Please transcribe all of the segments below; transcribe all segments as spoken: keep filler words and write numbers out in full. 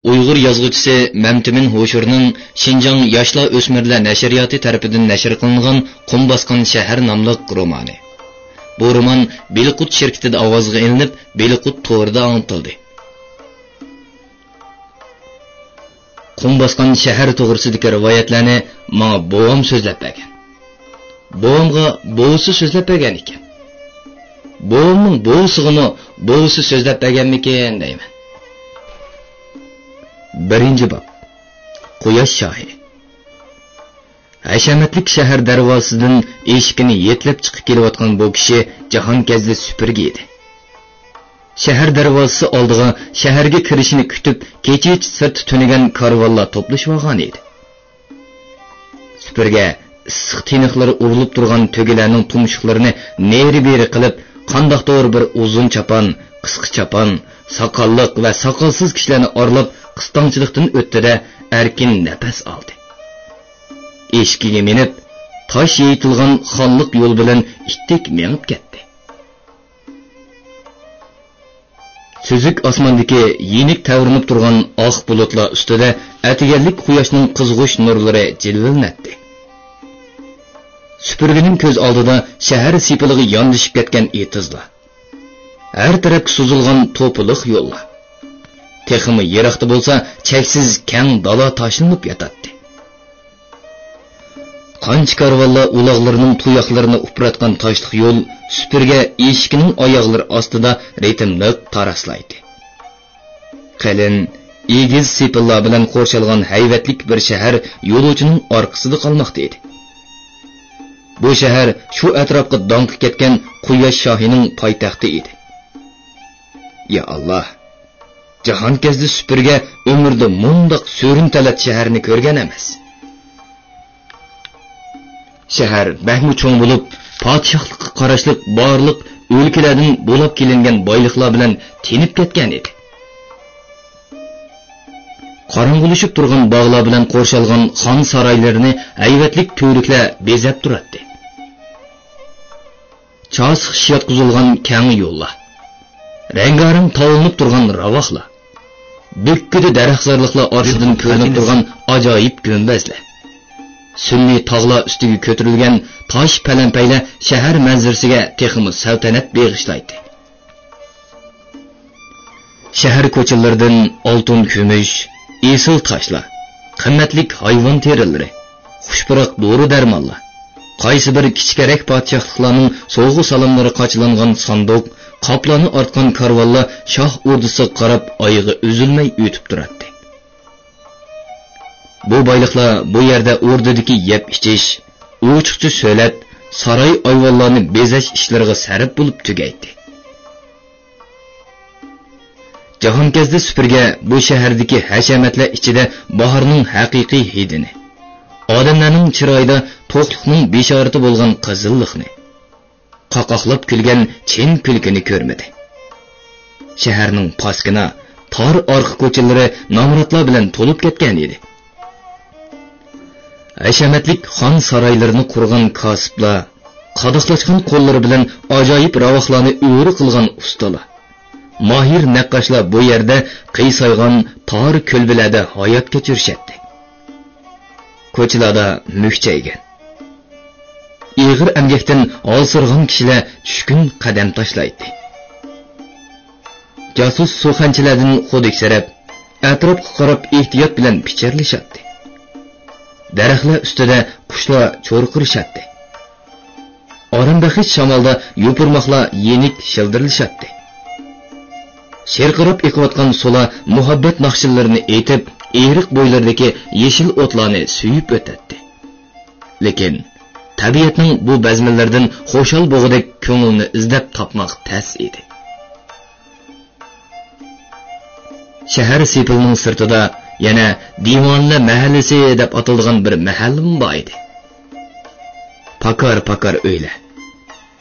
ئۇيغۇر يازغۇچىسى مەمتىمىن ھوشۇرنىڭ شىنجاڭ ياشلار ئۆسمۈرلەر نەشرىياتى تەرىپىدىن نەشر قىلىنغان قۇم باسقان شەھەر ناملىق رومانى. بۇ رومان بېلىققۇت شىركىتىدە ئاۋازغا ئېلىنىپ، بېلىققۇت تورىدا ئاڭلىتىلدى. قۇم باسقان شەھەر توغرىسىدىكى رىۋايەتلەرنى ماڭا بوۋام سۆزلەپ بەرگەن. بوۋامغا بوۋىسى سۆزلەپ بەرگەن ئىكەن. بوۋامنىڭ بوۋىسىغىمۇ بوۋىسى سۆزلەپ بەرگەنمىكىن دەيمەن. بىرىنچى باب. قۇياش شاھى. ھەشەمەتلىك شەھەر دەرۋازىسىدىن ئېشىكىنى يېتىلەپ چىقىپ كېلىۋاتقان بۇ كىشى جاھانكەزدى سۈپۈرگە ئىدى. شەھەر دەرۋازىسى ئالدىغا شەھەرگە كىرىشىنى كۈتۈپ، كېچىچە سىرتتا تۈنىگەن كارۋانلار توپلىشىۋالغان ئىدى. سۈپۈرگە ئىسسىق تىنىقلىرى ئۇرۇلۇپ تۇرغان تۆگىلەرنىڭ تۇمشۇقلىرىنى نېرى-بېرى قىلىپ، قانداقتۇر بىر ئۇزۇن چاپان، قىسقا چاپان، ساقاللىق ۋە ساقالسىز كىشىلەرنى ئارىلاپ، قىستاڭچىلىقتىن ئۆتتى-دە، ئەركىن نەپەس ئالدى. ئېشىكىگە مىنىپ، تاش يېيىتىلغان خانلىق يول بىلەن ئىتتىك مېڭىپ كەتتى. سۈزۈك ئاسماندىكى يېنىك تەۋرىنىپ تۇرغان ئاق بۇلۇتلار ئۈستىدە ئەتىگەنلىك قۇياشنىڭ قىزغۇچ نۇرلىرى جىلۋىلىنەتتى. سۈپۈرگىنىڭ كۆز ئالدىدا شەھەر سېپىلىغا ياندىشىپ كەتكەن ئېتىزلار، ھەر تەرەپكە سوزۇلغان توپىلىق يوللار، تېخىمۇ يىراقتا بولسا چەكسىز كەڭ دالا تاشلىنىپ ياتاتتى. قانچە كارۋانلار ئۇلاغلىرىنىڭ تۇياقلىرىنى ئۇپراتقان تاشلىق يول سۈپۈرگە ئېشىكىنىڭ ئاياغلىرى ئاستىدا رىتىملىق تاراسلايتتى. قېلىن، ئېگىز سېپىللار بىلەن قورشالغان ھەيۋەتلىك بىر شەھەر يولۇچىنىڭ ئارقىسىدا قالماقتا ئىدى. بۇ شەھەر شۇ ئەتراپقا داڭقى كەتكەن قۇياش شاھىنىڭ پايتەختى ئىدى. يا ئاللا! جاھانكەزدى سۈپۈرگە ئۆمرىدە مۇنداق سۆرۈن تەلەت شەھەرنى كۆرگەن ئەمەس. شەھەر بەكمۇ چوڭ بولۇپ، پادىشاھلىققا قاراشلىق بارلىق ئۆلكىلەردىن بولاپ كېلىنگەن بايلىقلار بىلەن تېنىپ كەتكەن ئىدى. قاراڭغۇلىشىپ تۇرغان باغلار بىلەن قورشالغان خان سارايلىرىنى ھەيۋەتلىك تۈۋرۈكلەر بېزەپ تۇراتتى. چاسا خىش ياتقۇزۇلغان كەڭ يوللار، رەڭگارەڭ تاۋلىنىپ تۇرغان راۋاقلار، دۈككىدە دەرەخزارلىقلار ئارىسىدىن كۆرۈنۈپ تۇرغان ئاجايىپ گۈمبەزلەر، سۈنئىي تاغلار ئۈستىگە كۆتۈرۈلگەن تاش پەلەمپەيلەر شەھەر مەنزىرىسىگە تېخىمۇ سەلتەنەت بېغىشلايتتى. شەھەر كوچىلىرىدىن ئالتۇن، كۈمۈش، ئېسىل تاشلار، قىممەتلىك ھايۋان تېرىلىرى، خۇش پۇراق دورا-دەرمانلار، قايسى بىر كىچىككىرەك پادىشاھلىقلارنىڭ سوۋغا-سالاملىرى قاچىلانغان ساندۇق، قاپلارنى ئارتقان كارۋانلار شاھ ئوردىسىغا قاراپ ئايىغى ئۈزۈلمەي ئۆتۈپ تۇراتتى. بۇ بايلىقلار بۇ يەردە ئوردىدىكى يەپ-ئىچىش، ئوچۇقچە سۆلەت، ساراي-ئايۋانلارنى بېزەش ئىشلىرىغا سەرپ بولۇپ تۈگەيتتى. جاھانكەزدى سۈپۈرگە بۇ شەھەردىكى ھەشەمەتلەر ئىچىدە باھارنىڭ ھەقىقىي ھىدىنى، ئادەملەرنىڭ چىرايىدا توقلۇقنىڭ بېشارىتى بولغان قىزىللىقنى، قاقاقلاپ كۈلگەن چىن كۈلكىنى كۆرمىدى. شەھەرنىڭ پاسكىنا، تار ئارقا كوچىلىرى نامراتلار بىلەن تولۇپ كەتكەن ئىدى. ھەشەمەتلىك خان سارايلىرىنى قۇرغان كاسىپلار، قاداقلاشقان قوللىرى بىلەن ئاجايىپ راۋاقلارنى ئۆرە قىلغان ئۇستىلار، ماھىر نەققاشلار بۇ يەردە قىيسايغان تار كۆلبىلەردە ھايات كەچۈرۈشەتتى. كوچىلاردا مۈكچەيگەن، ئېغىر ئەمگەكتىن ھالسىرىغان كىشىلەر چۈشكۈن قەدەم تاشلايتتى. جاسۇس سۇخەنچىلەردىن خۇدۈكسىرەپ، ئەتراپقا قاراپ ئېھتىيات بىلەن پىچىرلىشاتتى. دەرەخلەر ئۈستىدە قۇشلار چۇرقىرىشاتتى. ئارام بەخش شامالدا يوپۇرماقلار يېنىك شىلدىرلىشاتتى. شىرقىراپ ئېقىۋاتقان سۇلار مۇھەببەت ناخشىلىرىنى ئېيتىپ، ئېرىق بويلىرىدىكى يېشىل ئوتلارنى سۆيۈپ ئۆتەتتى. لېكىن تەبىئەتنىڭ بۇ بەزمىلىرىدىن خۇشال بوغىدەك كۆڭۈلنى ئىزدەپ تاپماق تەس ئىدى. شەھەر سېپىلىنىڭ سىرتىدا يەنە دىۋانىلەر مەھەللىسى دەپ ئاتىلىدىغان بىر مەھەللىمۇ بار ئىدى. پاكار-پاكار ئۆيلەر،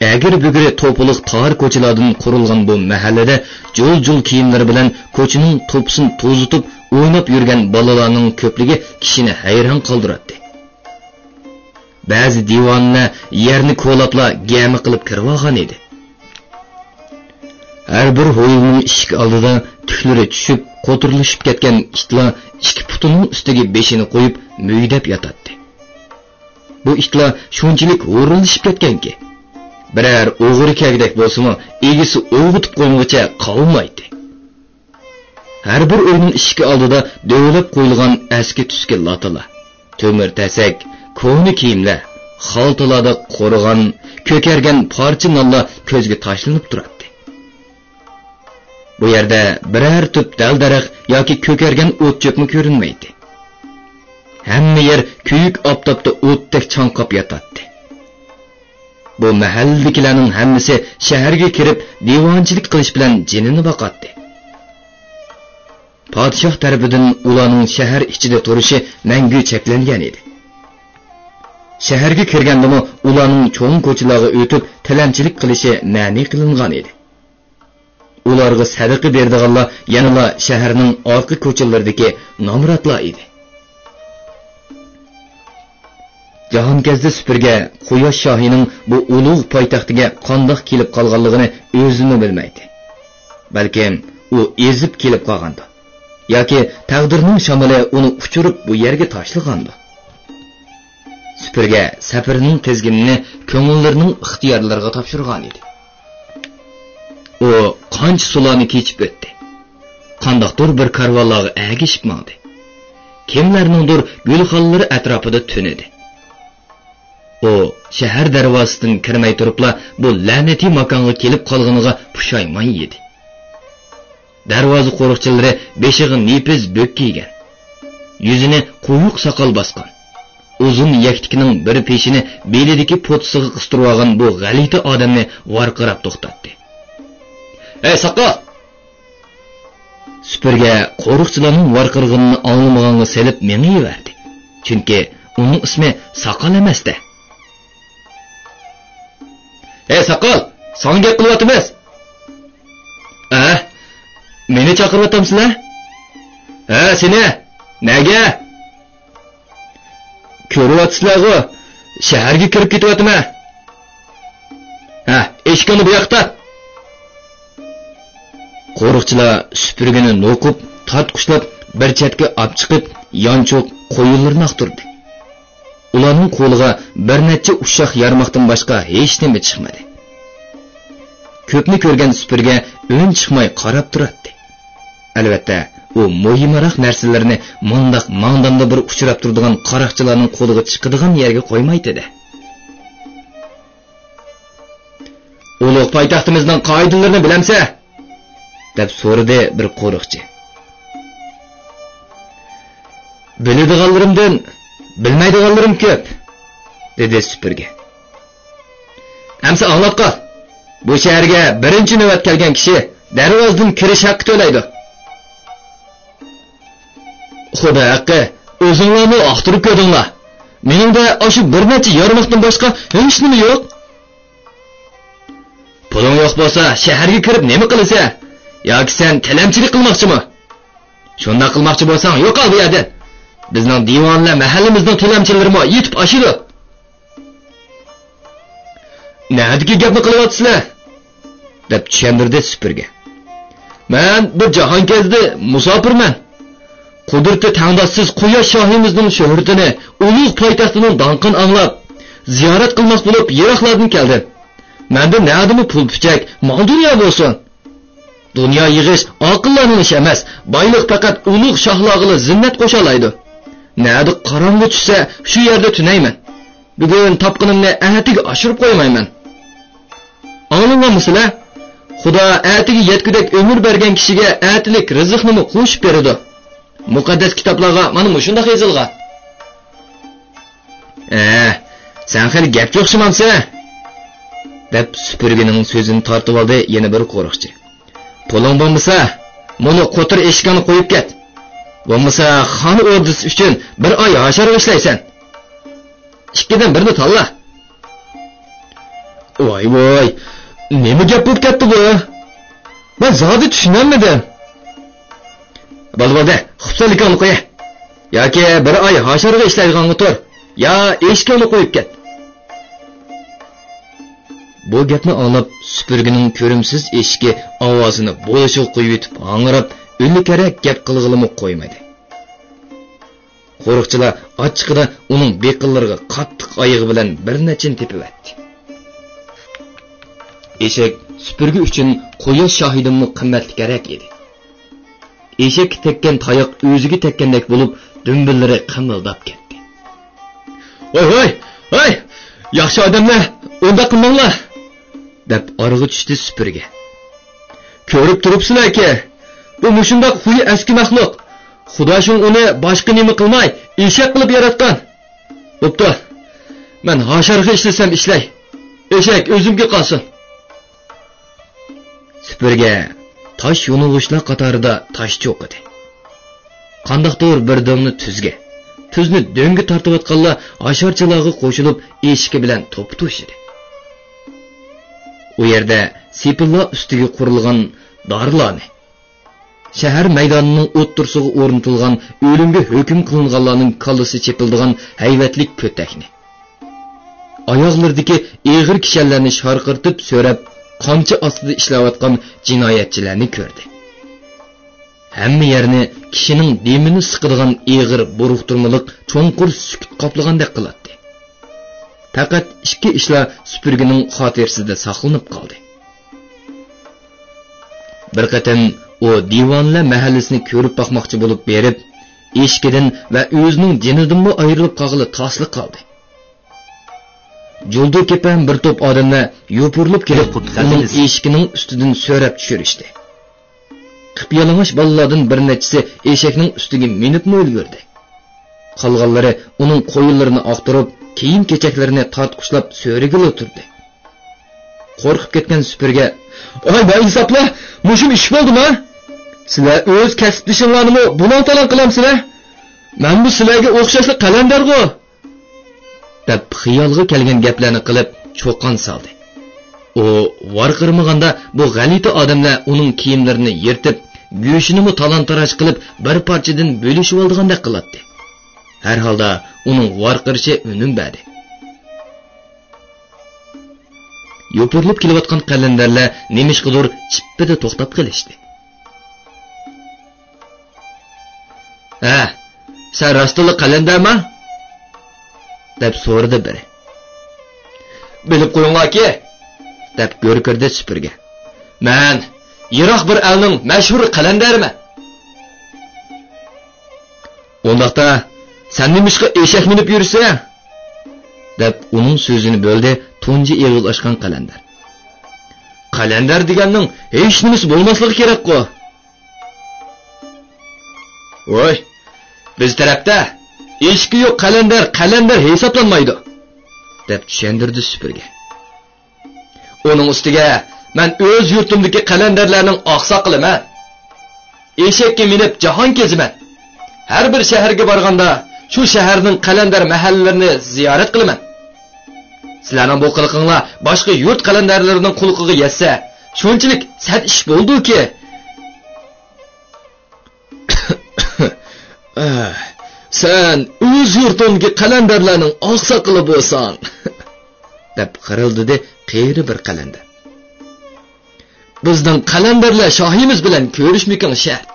ئەگرى-بۈگرى توپىلىق تار كوچىلاردىن قۇرۇلغان بۇ مەھەللىدە جۇل-جۇل كىيىملىرى بىلەن كوچىنىڭ توپىسىنى توزۇتۇپ ئويناپ يۈرگەن بالىلارنىڭ كۆپلۈكى كىشىنى ھەيران قالدۇراتتى. بەزى دىۋانىلەر يەرنى كولاپلا گەمە قىلىپ كىرىۋالغان ئىدى. ھەر بىر ھويلىنىڭ ئىشىك ئالدىدا تۈكلىرى چۈشۈپ، قوتۇرلىشىپ كەتكەن ئىتلار ئىككى پۇتىنىڭ ئۈستىگە بېشىنى قويۇپ، مۈگدەپ ياتاتتى. بۇ ئىتلار شۇنچىلىك ھۇرۇنلىشىپ كەتكەنكى، بىرەر ئوغرى كەلگۈدەك بولسىمۇ، ئىگىسى ئويغىتىپ قويمىغۇچە قاۋىمايتتى. ھەر بىر ئۆينىڭ ئىشىكى ئالدىدا دۆۋىلەپ قويۇلغان ئەسكى تۈسكى لاتىلار، تۆمۈر تەسەك، كونا كىيىملەر، خالتىلاردا قورۇغان، كۆكەرگەن پارچە نانلار كۆزگە تاشلىنىپ تۇراتتى. بۇ يەردە بىرەر تۈپ دەل-دەرەخ ياكى كۆكەرگەن ئوت-چۆپمۇ كۆرۈنمەيتتى. ھەممە يەر كۆيۈك ئاپتاپتا ئوتتەك چاڭقاپ ياتاتتى. بۇ مەھەللىدىكىلەرنىڭ ھەممىسى شەھەرگە كىرىپ، دىۋانىچىلىك قىلىش بىلەن جېنىنى باقاتتى. پادىشاھ تەرىپىدىن ئۇلارنىڭ شەھەر ئىچىدە تۇرۇشى مەڭگۈ چەكلەنگەن ئىدى. شەھەرگە كىرگەندىمۇ ئۇلارنىڭ چوڭ كوچىلارغا ئۆتۈپ، تىلەمچىلىك قىلىشى مەنئى قىلىنغان ئىدى. ئۇلارغا سەدىقە بېرىدىغانلار يەنىلا شەھەرنىڭ ئارقا كوچىلىرىدىكى نامراتلار ئىدى. جاھانكەزدى سۈپۈرگە قۇياش شاھىنىڭ بۇ ئۇلۇغ پايتەختىگە قانداق كېلىپ قالغانلىقىنى ئۆزىمۇ بىلمەيتتى. بەلكىم ئۇ ئېزىپ كېلىپ قالغاندۇ. ياكى تەقدىرنىڭ شامىلى ئۇنى ئۇچۇرۇپ بۇ يەرگە تاشلىغاندۇ. سۈپۈرگە سەپىرىنىڭ تىزگىنىنى كۆڭۈللىرىنىڭ ئىختىيارلىرىغا تاپشۇرغان ئىدى. ئۇ قانچە سۇلارنى كېچىپ ئۆتتى. قانداقتۇر بىر كارۋانلارغا ئەگىشىپ ماڭدى. كىملەرنىڭدۇر گۈلخانلىرى ئەتراپىدا تۈنىدى. ئۇ شەھەر دەرۋازىسىدىن كىرمەي تۇرۇپلا بۇ لەنىتىي ماكانغا كېلىپ قالغىنىغا پۇشايمان يېدى. دەرۋازا قورۇقچىلىرى بېشىغا نېپىز بۆك كىيگەن. يۈزىنى قويۇق ساقال باسقان. ئۇزۇن يەكتىكىنىڭ بىر پېشىنى بېلىدىكى پوتىسىغا قىستۇرۇۋالغان بۇ غەلىتە ئادەمنى ۋارقىراپ توختاتتى. «ھەي، ساقال!» سۈپۈرگە قورۇقچىلارنىڭ ۋارقىرىغىنىنى ئاڭلىمىغانغا سېلىپ مېڭىۋەردى. چۈنكى ئۇنىڭ ئىسمى ساقال ئەمەستە. «ھەي، ساقال، ساڭا گەپ قىلىۋاتىمىز.» «ئە، مېنى چاقىرىۋاتامسىلەر؟» «ھە، سېنى. نەگە؟» «كۆرۈۋاتىسىلەرغۇ، شەھەرگە كىرىپ كېتىۋاتىمەن.» «ھە، ئېشىكىڭنى بۇ ياققا تارت.» قورۇقچىلار سۈپۈرگىنى نوقۇپ، تارتقۇچلاپ بىر چەتكە ئاپچىقىپ، يانچۇق، قويۇنلىرىنى ئاختۇردى. ئۇلارنىڭ قولىغا بىر نەچچە ئۇششاق يارماقتىن باشقا ھېچنېمە چىقمىدى. كۆپنى كۆرگەن سۈپۈرگە ئۈن چىقماي قاراپ تۇراتتى. ئەلۋەتتە، ئۇ مۇھىمراق نەرسىلىرىنى مۇنداق ماڭدامدا بىر ئۇچراپ تۇرىدىغان قاراقچىلارنىڭ قولىغا چىقىدىغان يەرگە قويمايتتى-دە. «ئۇلۇغ پايتەختىمىزنىڭ قائىدىلىرىنى بىلەمسە؟» دەپ سورىدى بىر قورۇقچى. «بىلىدىغانلىرىمدىن بىلمەيدىغانلىرىم كۆپ»، دېدى سۈپۈرگە. «ئەمسە ئاڭلاپ قال. بۇ شەھەرگە بىرىنچى نۆۋەت كەلگەن كىشى دەرۋازىدىن كىرىش ھەققى تۆلەيدۇ.» «خۇدا ھەققى، ئۆزۈڭلارمۇ ئاختۇرۇپ كۆردۈڭلار. مېنىڭدە ئاشۇ بىر نەچچە يارماقتىن باشقا ھېچنېمە يوق.» «پۇلۇڭ يوق بولسا، شەھەرگە كىرىپ نېمە قىلىسەن؟ ياكى سەن تىلەمچىلىك قىلماقچىمۇ؟ شۇنداق قىلماقچى بولساڭ، يوقال بۇ يەردىن. بىزنىڭ دىۋانلار مەھەللىمىزنىڭ تىلەمچىلىرىمۇ يېتىپ ئاشىدۇ.» «نەدىكى گەپنى قىلىۋاتىسىلەر؟» دەپ چۈشەندۈردى سۈپۈرگە. «مەن بىر جاھانكەزدى مۇساپىرمەن. قۇدرىتى تەڭداشسىز قۇياش شاھىمىزنىڭ شۆھرىتىنى، ئۇلۇغ پايتەختىنىڭ داڭقىنى ئاڭلاپ، زىيارەت قىلماق بولۇپ يىراقلاردىن كەلدىم. مەندە نەدىمۇ پۇل-پۈچەك، مال-دۇنيا بولسۇن. دۇنيا يىغىش ئاقىللارنىڭ ئىشى ئەمەس، بايلىق پەقەت ئۇلۇغ شاھلارغىلا زىننەت قوشالايدۇ. نەدە قاراڭغۇ چۈشسە، شۇ يەردە تۈنەيمەن. بۈگۈن تاپقىنىمنى ئەتىگە ئاشۇرۇپ قويمايمەن. ئاڭلىغانمۇسىلەر؟ خۇدا ئەتىگە يەتكۈدەك ئۆمۈر بەرگەن كىشىگە ئەتىلىك رىزىقنىمۇ قوشۇپ بېرىدۇ. مۇقەددەس كىتابلارغا مانا مۇشۇنداق يېزىلغان.» «ئە، سەن خېلى گەپچى ئوخشىمامسەن؟» دەپ سۈپۈرگىنىڭ سۆزىنى تارتىۋالدى يەنە بىر قورۇقچى. «پۇلۇڭ بولمىسا، مۇنۇ قوتۇر ئېشىكىڭنى قويۇپ كەت. بولمىسا خان ئوردىسى ئۈچۈن بىر ئاي ھاشارغا ئىشلەيسەن. ئىككىدىن بىرنى تاللا.» «ۋاي ۋاي، نېمە گەپ بولۇپ كەتتى بۇ؟ مەن زادى چۈشىنەلمىدىم.» «بولدى بولدى، خۇپسەنلىكىڭنى قوي. ياكى بىر ئاي ھاشارغا ئىشلەيدىغانغا تۇر، يا ئېشىكىڭنى قويۇپ كەت.» بۇ گەپنى ئاڭلاپ، سۈپۈرگىنىڭ كۆرۈمسىز ئېشىكى ئاۋازىنى بولۇشىغا قويۇۋېتىپ ھاڭراپ، ئۆلۈكرەك گەپ قىلغىلىمۇ قويمىدى. قورۇقچىلار ئاچچىقىدا ئۇنىڭ بېقىنلىرىغا قاتتىق ئايىغى بىلەن بىر نەچچىنى تېپىۋەتتى. ئېشەك سۈپۈرگە ئۈچۈن قۇياش شاھىدىنمۇ قىممەتلىكرەك ئىدى. ئېشەككە تەگكەن تاياق ئۆزىگە تەگكەندەك بولۇپ، دۈمبىلىرى قىمىلداپ كەتتى. «ۋاي، ۋاي، ۋاي! ياخشى ئادەملەر، ئۇنداق قىلماڭلار!» دەپ ئارىغا چۈشتى سۈپۈرگە. «كۆرۈپ تۇرۇپسىلەركى، بۇ مۇشۇنداق خۇيى ئەسكى مەخلۇق. خۇداشىڭ ئۇنى باشقا نېمە قىلماي، ئېشەك قىلىپ ياراتقان. بوپتۇ، مەن ھاشارغا ئىشلىسەم ئىشلەي. ئېشەك ئۆزۈمگە قالسۇن.» سۈپۈرگە تاش يونۇلغۇچلار قاتارىدا تاش چوقۇدى. قانداقتۇر بىر دۆڭنى تۈزگە، تۈزنى دۆڭگە تارتىۋاتقانلار ھاشارچىلارغا قوشۇلۇپ، ئېشىكى بىلەن توپا-توشىدى. ئۇ يەردە سېپىللار ئۈستىگە قۇرۇلغان دارلارنى، شەھەر مەيدانىنىڭ ئوتتۇرىسىغا ئورنىتىلغان ئۆلۈمگە ھۆكۈم قىلىنغانلارنىڭ كاللىسى چېپىلىدىغان ھەيۋەتلىك كۆتەكنى، ئاياغلىرىدىكى ئېغىر كىشەنلەرنى شارقىرىتىپ سۆرەپ، قامچا ئاستىدا ئىشلەۋاتقان جىنايەتچىلەرنى كۆردى. ھەممە يەرنى كىشىنىڭ دېمىنى سىقىدىغان ئېغىر بۇرۇقتۇرمىلىق چوڭقۇر سۈكۈت قاپلىغاندەك قىلاتتى. پەقەت ئىككى ئىشلا سۈپۈرگىنىڭ خاتىرىسىدە ساقلىنىپ قالدى. بىر قېتىم ئۇ دىۋانىلەر مەھەللىسىنى كۆرۈپ باقماقچى بولۇپ بېرىپ، ئېشىكىدىن ۋە ئۆزىنىڭ جېنىدىنمۇ ئايرىلىپ قالغىلى تاسلا قالدى. جۇلدۇ كېپەن بىر توپ ئادەملەر يوپۇرۇلۇپ كېلىپ، ئۇنىڭ ئېشىكىنىڭ ئۈستىدىن سۆرەپ چۈشۈرۈشتى. قىپيالىڭاچ بالىلاردىن بىر نەچچىسى ئېشەكنىڭ ئۈستىگە مىنىپمۇ ئۈلگۈردى. قالغانلىرى ئۇنىڭ قويۇنلىرىنى ئاختۇرۇپ، كىيىم-كېچەكلىرىنى تارتقۇچلاپ سۆرىگىلى تۇردى. قورقۇپ كەتكەن سۈپۈرگە: «ۋاي بەئىنساپلار، مۇشۇمۇ ئىش بولدىما؟ سىلەر ئۆز كەسىپدىشىڭلارنىمۇ بۇلاڭ-تالاڭ قىلامسىلەر؟ مەنمۇ سىلەرگە ئوخشاشلا قەلەندەرغۇ؟» دەپ خىيالىغا كەلگەن گەپلەرنى قىلىپ چۇقان سالدى. ئۇ ۋارقىرىمىغاندا بۇ غەلىتە ئادەملەر ئۇنىڭ كىيىملىرىنى يىرتىپ، گۆشىنىمۇ تالان-تاراج قىلىپ، بىر پارچىدىن بۆلۈشۈۋالىدىغاندەك قىلاتتى. ھەر ھالدا ئۇنىڭ ۋارقىرىشى ئۈنۈم بەردى. يوپۇرۇلۇپ كېلىۋاتقان قەلەندەرلەر نېمىشقىدۇر چىپپىدە توختاپ قېلىشتى. «ھە، سەن راستتىنلا قەلەندەرما؟» دەپ سورىدى بىرى. «بىلىپ قويۇڭلاركى»، دەپ گۈركىرىدى سۈپۈرگە، «مەن يىراق بىر ئەلنىڭ مەشھۇر قەلەندەرىمەن.» «ئۇنداقتا، سەن نېمىشقا ئېشەك مىنىپ يۈرىسەن؟» دەپ ئۇنىڭ سۆزىنى بۆلدى تۇنجى ئېغىز ئاچقان قەلەندەر. «قەلەندەر دېگەننىڭ ھېچنېمىسى بولماسلىقى كېرەكقۇ.» «ۋوي، بىز تەرەپتە ئېشىكى يوق قەلەندەر قەلەندەر ھېسابلانمايدۇ»، دەپ چۈشەندۈردى سۈپۈرگە. «ئۇنىڭ ئۈستىگە مەن ئۆز يۇرتۇمدىكى قەلەندەرلەرنىڭ ئاقساقىلىمەن. ئېشەككە مىنىپ جاھان كېزىمەن. ھەر بىر شەھەرگە بارغاندا شۇ شەھەرنىڭ قەلەندەر مەھەللىلىرىنى زىيارەت قىلىمەن. سىلەرنىڭ بۇ قىلىقىڭلار باشقا يۇرت قەلەندەرلىرىنىڭ قۇلىقىغا يەتسە، شۇنچىلىك سەت ئىش بولىدۇكى.» «ئەھ، سەن ئۆز يۇرتۇڭدىكى قەلەندەرلەرنىڭ ئاقساقىلى بولساڭ!» دەپ خىرىلدىدى قېرى بىر قەلەندەر. «بىزنىڭ قەلەندەرلەر شاھىمىز بىلەن كۆرۈشمىكىڭ شەرت.»